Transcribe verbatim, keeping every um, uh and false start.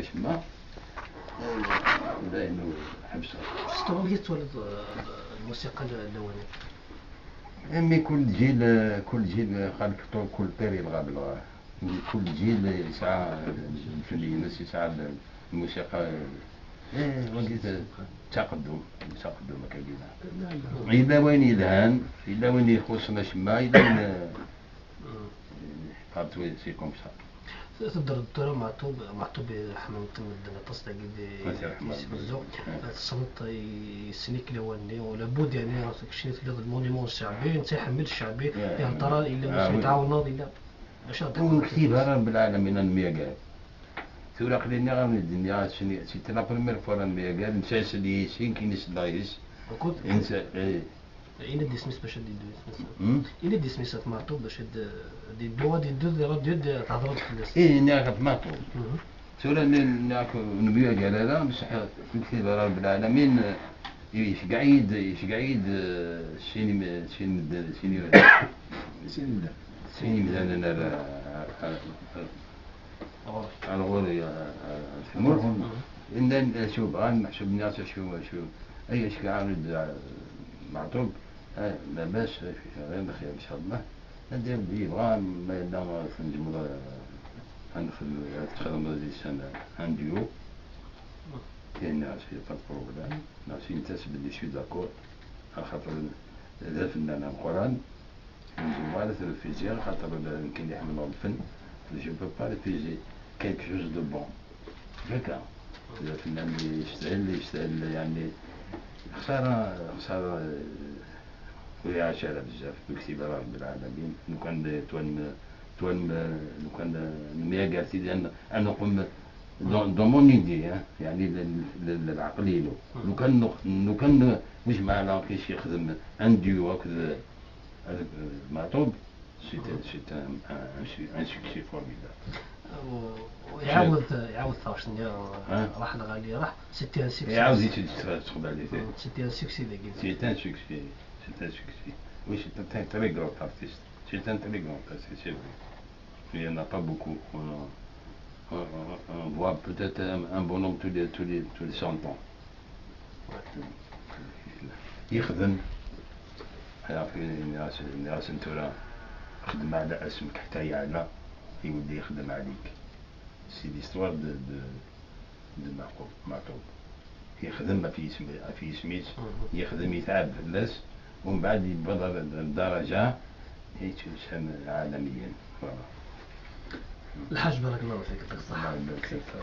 Acemma. Dayen ḥebseɣ. Ɣef tettwaliḍ eh, lmusiqa lawanit? Imi kul ǧil, kul ǧil xalq ṭul kul ṭir yelɣa belɣa. Kul ǧil yesɛa lfenn-ines, yesɛa lmusiqa. Eh, wagi d taqeddum, taqeddum akka dina. Yella wayen yelhan, yella wayen ixuṣṣen acemma, yella wayen. Partout c'est comme ça. Teddreḍ tura Meɛtub, Meɛtub iḥemmel-t medden aṭas dagi di Tizi Wezzu. Tessneḍ yessen-ik lawan-nni, ula bud yani keččini telliḍ d monument n cceɛbi, netta iḥemmel cceɛbi, ihedder yella wacu tɛawneḍ, yella. Ur nektib ara Rebbi lɛalamin ad nemyager. Tura aql-i nniɣ-awen-d, nniɣ-asen, c'était la première fois ad nemyager, netta isell yis-i, nekkini selleɣ yis. Netta, eh, Ini-d isem-is bac ad d-iddu isem-is. Ini-d isem-is At Meɛtub bac ad d-iddu, ad d-iddu di radio ad d-thedreḍ fell-as. Ih, nniɣ-ak At Meɛtub. Tura nniɣ-ak ur nemyager ara, mseḥ ur nektib ara Rebbi lɛalamin, iceggeɛ-iyi-d, iceggeɛ-iyi-d sin, sin, sin, sin imdanen ar, ar, ar, ar ɣur-i, ar, ar tmurt. Nnan acu bɣan, meḥsub nniɣ-as acu, acu, ay acu iɛawed Meɛtub, ah, labas, ɣir lxir, incallah. Anda yebɣa, ma yella tnejmeḍ, ah, ad nexdem, ad txedmeḍ deg-s un, un duo. Yenna-as, y a pas de problème. Neɣ s yenna-as belli je suis d'accord, axaṭer d afennan ameqqran, ur nezmir ara ad t-refusiɣ, axaṭer nekkini ḥemmleɣ lfen, je peux pas refuser quelque chose de bon. Akka, d afennan yeshel, yeshel, yeɛni, xsara, xsara, eh, ur iɛac ara bezzaf, ur yektib ara Rebbi lɛalamin. Lukan twan, twan, lukan nemyager tidi ad, ad neqqim dans, dans mon idée, hein, yeɛni l-, l-, l-, lɛeql-inu. Lukan neq-, lukan wis ma ala kis yexdem un duo akked, akked Meɛtub, c'est un, c'est un, un, un su-, un succès formidable. Iɛawed, iɛawed taɣect-nni, raḥ lɣali, raḥ, c'était un succès. Iɛawed-itt-id s teqbaylit. C'était un succès dagi. C'est un succès, c'est un succès. Oui, c'est un très grand artiste. C'est un très grand artiste, c'est vrai. Il n'y en a pas beaucoup. On, on, on, on voit peut-être un, un bonhomme tous les, tous les, tous les cent ans. Yexdem, nniɣ-asen tura, xdem ɛla asmek ḥetta yeɛla, iweddi yexdem ɛlik. C'est l'histoire de, de, de Meɛqub, Meɛtub. Yexdem ɣef yisem, ɣef yisem-is, yexdem yetɛab fell-as, umbeɛd yewweḍ ar, ar daraǧa yettusan ɛalamiyen. Voilà. Lḥaǧ, barakallahu fik, yeɛṭik ṣṣeḥḥa.